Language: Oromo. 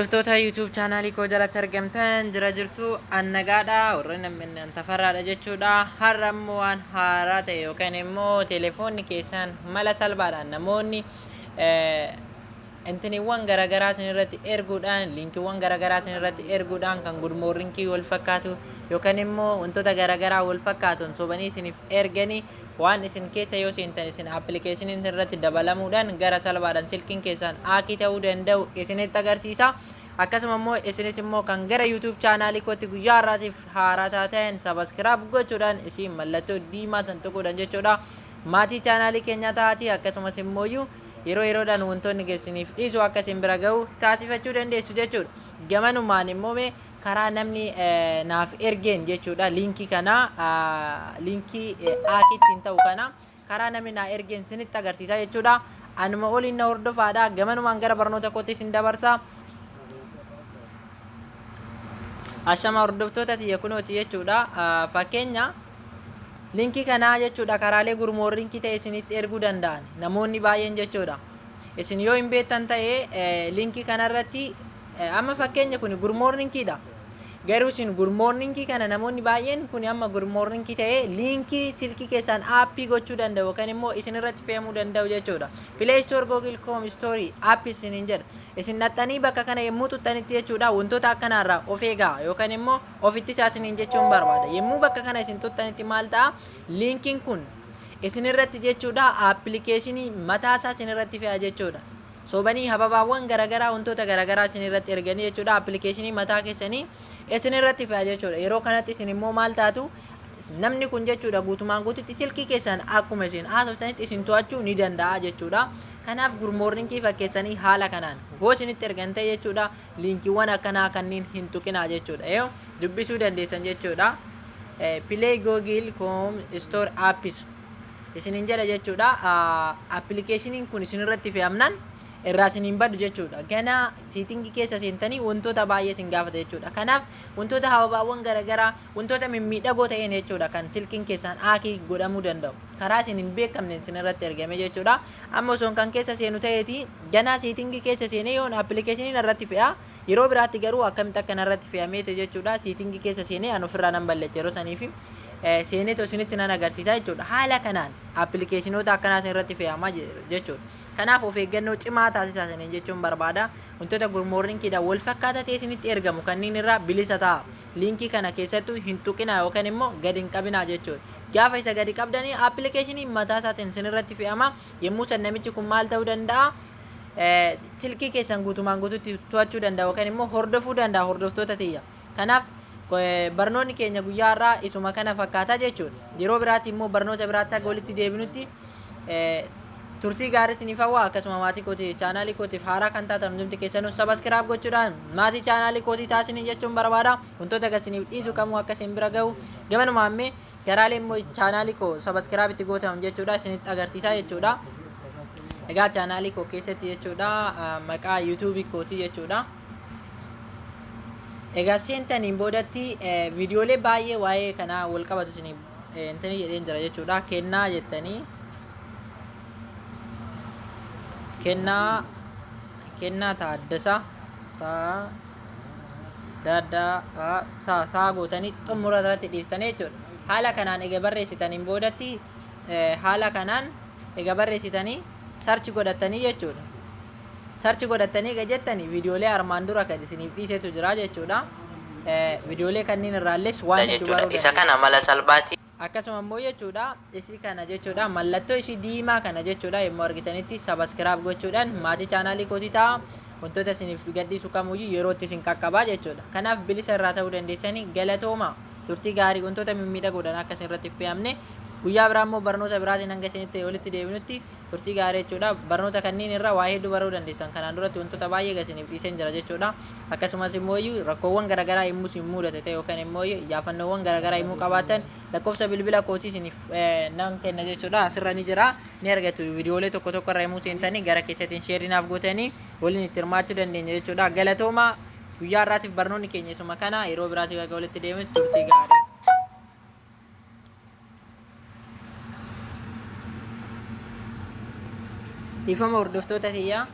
Hordoftoota YouTube chaanaalii koo jalatti argamtan jira jirtu an nagaadha, warroonni namni an tafarraadha jechuudha. Har'a immoo waan haaraa ta'e yookaan immoo telefoonni keessan mala salphaadhaan namoonni intiniiwwan garaagaraa isin irratti erguudhaan, liinkiiwwan garaagaraa isin irratti erguudhaan kan good morning wal fakkaatu yookaan immoo wantoota garaagaraa wal fakkaatuun sobanii isiniif erganii waan isin keessa yoo seentan isin appilikeeshiniin isin irratti dabalamuudhaan gara salphaadhaan silkiin keessan haakii ta'uu danda'u isinitti agarsiisa. Akkasuma immoo isinis immoo kan gara YouTube chaanaalii kootti guyyaa har'aatiif haaraa taatan sabaskiraab gochuudhaan isin mallattoo diimaa san tuquudhaan jechuudha. Maatii chaanaalii keenyaa ta'aatii akkasumas immoo yeroo yeroodhaan wantoonni geessiniif dhiisu akka isin bira ga'u taasifachuu dandeessu jechuudha. Gamanumaan immoo mee karaa namni naaf ergeen jechuudha, liinkii kana, liinkii haakii ittiin ta'u kana karaa namni naa ergeen sinitti agarsiisa jechuudha. Anuma oliin na hordofaadha. Gamanumaan gara barnoota kootti isin dabarsa. Ashama hordoftoota tiyya, kunooti jechuudha. Fakkeenya liinkii kanaa jechuudha, karaalee gurmoorrinkii ta'e isinitti erguu danda'an namoonni baay'een jechuudha. Isin yoo hin beektan ta'e liinkii kanarratti amma fakkeenya kun good morningidha. Garuu isin good morningii kana namoonni baay'een kun amma good morningii ta'ee liinkii silkii keessaan aappii gochuu danda'u yookaan immoo isin irratti fe'amuu danda'u jechuudha. Play Store, Google Chrome Store app isiniin jedha. Isin dhaxxanii bakka kana yommuu tuxxanitti jechuudha, wantoota akkanaarraa of eegaa yookaan immoo of ittisaa isiniin jechuun barbaada. Yommuu bakka kana isin tuxxanitti maal ta'a? Liinkiin kun isin irratti jechuudha appilikeeshinii mataasaa isin irratti fe'a jechuudha. Sobanii hababaawwan garaagaraa, wantoota garaagaraa isin irratti erganii jechuudha, appilikeeshinii mataa keessanii isin irratti fe'a jechuudha. Yeroo kanatti isin immoo maal taatu? Namni kun jechuudha guutumaan guututti silkii keessan akkuma isin haasoftanitti isin to'achuu ni danda'a jechuudha. Kanaaf good morningii fakkeessanii haala kanaan hoo isinitti ergan ta'e jechuudha, liinkiiwwan akkanaa kanneen hin tuqinaa jechuudha. Yoo dubbisuu dandeessan jechuudha. Play Google Chrome Store Apps isinin jedha jechuudha. Appilikeeshiniin kun isin irratti fe'amnaan irraa isin hin badu jechuudha. Ganaa siitingii keessa seentanii wantoota baay'ee isin gaafata jechuudha. Kanaaf wantoota hababaawwan garaagaraa, wantoota mimmiidhagoo ta'een jechuudha kan silkiin keessaan haakii godhamuu danda'u. Karaa isin hin beekamneen isin irratti ergame jechuudha. Amma osoon kan keessa seenu ta'eeti ganaa siitingii keessa seenee yoon appilikeeshiniin irratti fe'a. Yeroo biraatti garuu akkamitti akka narratti fe'ameeti jechuudha. Siitingii keessa seenee an ofirraa nan balleessa, yeroo saniif seeneetoo isinitti nan agarsiisa jechuudha. Haala kanaan appilikeeshinoota akkanaa isin irratti fe'amaa jechuudha. Kanaaf of eeggannoo cimaa taasisaa isiniin jechuun barbaada. Wantoota good morningiidhaan wal fakkaataa ta'e isinitti ergamu kanneen irraa bilisa ta'a. Liinkii kana keessattuu hin tuqinaa yookaan immoo gadi hin qabinaa jechuudha. Gaafa isa gadi qabdanii appilikeeshiniin mataa isaatiin isin irratti fe'ama. Yommuu san namichi kun maal ta'uu danda'a? Silkii keessan guutumaan guututti to'achuu danda'a yookaan immoo hordofuu danda'a, hordoftoota tiyya. Kanaaf barnoonni keenya guyyaa har'aa isuma kana fakkaata jechuudha. Yeroo biraatti immoo barnoota biraatti haga walitti deebinutti turtii gaarii isiniif hawwa. Akkasuma maatii kootii, chaanaalii kootiif haaraa kan taatan hundumti keessanuu sabaskiraab gochuudhaan maatii chaanaalii kootii taasisanii jechuun barbaada. Wantoota akkasiniif dhiisu kamuu akka isin bira gahu gamanumaan ammee karaalee immoo chaanaalii koo sabaskiraab itti gootan jechuudha isinitti agarsiisaa jechuudha. Egaa chaanaalii koo keessatti jechuudha, maqaa yuutuubii kootii jechuudha. Egaa seentaniin boodatti viidiyoolee baay'ee waa'ee kanaa wal qabatu isinii intanii jedheen jira jechuudha. Kennaa jettanii Kennaa, Kennaa Taaddasaa, taa daaddaa saa saa gootanii xumura irratti dhiistanii jechuudha. Haala kanaan egaa barreessitaniin boodatti, haala kanaan egaa barreessitanii search godhattanii jechuudha. Search godhattanii egaa jettanii viidiyoolee armaan dura kan isiniif dhiisetu jira jechuudha. Viidiyoolee kanneen irraalles waan hedduu jechuudha. Baruu Isa dandeessu. Kana mala salphaatiin Akkasuma immoo jechuudha isii kana jechuudha, mallattoo ishii diimaa kana jechuudha yommuu argitanitti sabaskiraab gochuudhaan maatii chaanaalii kootii ta'a. Wantoota isiniif gadhiisu kamuyyuu yerootti isin qaqqabaa jechuudha. Kanaaf bilisa irraa ta'uu dandeessanii. Galatooma, turtii gaarii. Wantoota mimmiidhagoodhaan akka isin irratti hin fe'amne, guyyaa biraa immoo barnoota biraatiin hanga isinitti walitti deebinutti turtii gaarii jechuudha. Barnoota kanneen irraa waa hedduu baruu dandeessan. Kanaan duratti wantoota baay'ee isiniif dhiiseen jira jechuudha. Akkasumas immoo rakkoowwan garaagaraa yommuu isin mudate ta'e yookaan immoo iyyaafannoowwan garaagaraa yommuu qabaattan lakkoofsa bilbila kootii isiniif nan kenna jechuudha. Asirra ni jira. Ni argatu. Viidiyoolee tokko tokko irra yommuu seentanii gara keessatiin sheerii naaf gootanii waliin itti hirmaachuu dandeenya jechuudha. Galatooma, guyyaa har'aatiif barnoonni keenya isuma kana. Yeroo biraatiif akka walitti deemnutti turtii gaarii. Dhiifama, hordoftoota kiyyaa.